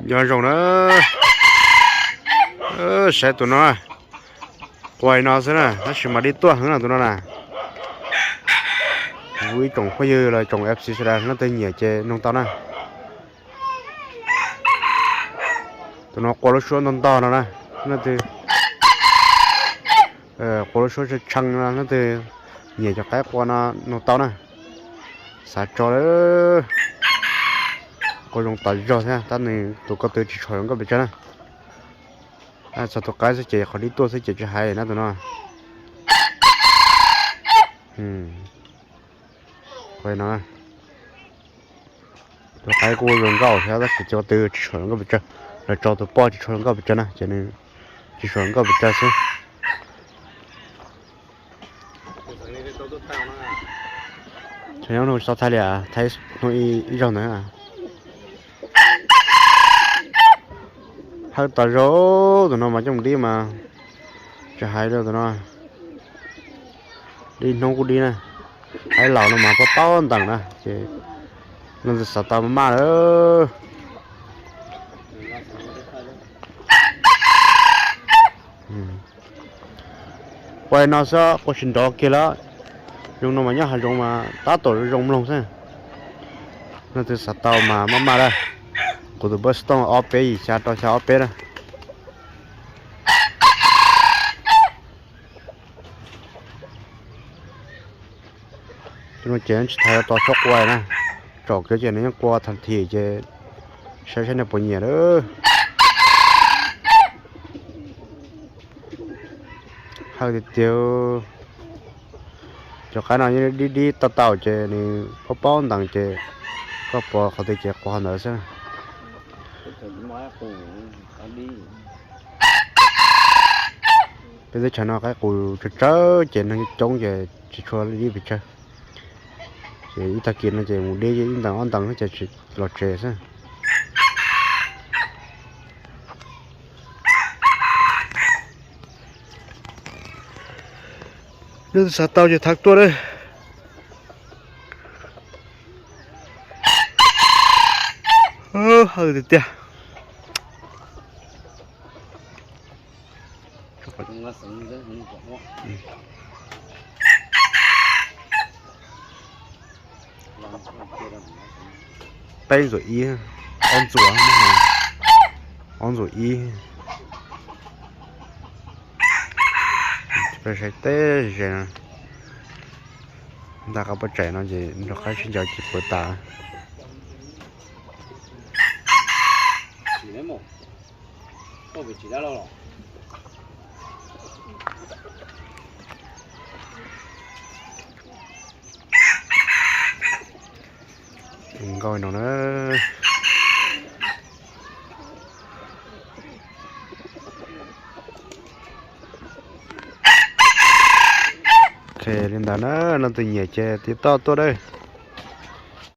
Nyob zoo na, saib tus no, quaj no xwb na, tab sis mas dib tuaj heev na tus no na. Kuv ib tsoom phooj ywg los tsoom F C sawv daws leej twg nyiam ces noog tau na. Tus no qua lub suab ntog ntog no na, leej twg qua lub suab tshee tshee no, leej twg nyiam cov qaib qua no noog tau na. Xav tso lawm, qua zoo tas zog thiab tab sis tus ko tw tsis tshua zoo nkauj pes tsawg na. Txog tus qaib xwb ces qhov dib tuaj xwb ces tsis hais na tus no. Tus qaib kuj zoo nkauj thiab tab sis tus ko tw tsis tshua zoo nkauj pes tsawg, los tso tus poj tsis tshua zoo nkauj pes tsawg na ces nws tsis tshua zoo nkauj pes tsawg xwb. Thaum nyob no xov thaij li, thaij hnub ib zaug ntawd. Hawb tas zog, tus no mas coj mus dib mas tsis hais li tus no. Dib hnub kuj dib na, qaib laus no mas paub paub ntees na ces leej twg xav tau maj maj lawm. Qua no xwb, qua tsis nrov kiag lawm. Zoo no mas nyob hav zoov mas tab tom zoo mloog xwb. Leej twg xav tau mas maj maj lawm. Kuv tus Buxton ob peb yim xya rau xya ob peb na. Tus no ces tsis tas yuav tos txhob qua na, tsom kiag ces nws yeej qua tag thim ces saib saib nej puas nyiam lawm. Hawb tiag tiag. Cov qaib no yeej dib dib tau tau ces nws paub paub ntees ces koj pom qhov twg ces qua qhov ntawd xwb. Peb teb chaws no qaib qus tsawg tsawg ces neeg coob ces tsis tshua dib pes tsawg. Ces ib tag kis no ces mus dib ib ntees ob ntees ces tsis los tsev xwb. Leej twg xav tau ces thov tuaj na. Hawb tiag tiag. Peb ntxuam ib, ob ntxuam, ob ntxuam ib. Peb saib teb ze, ntag qab pob tsaim no ces nrog qaib sib ncaws ces puas tas. Zoo nkauj no na. Ok, li ntawd na, leej twg nyiam ces tiv toj tuaj na.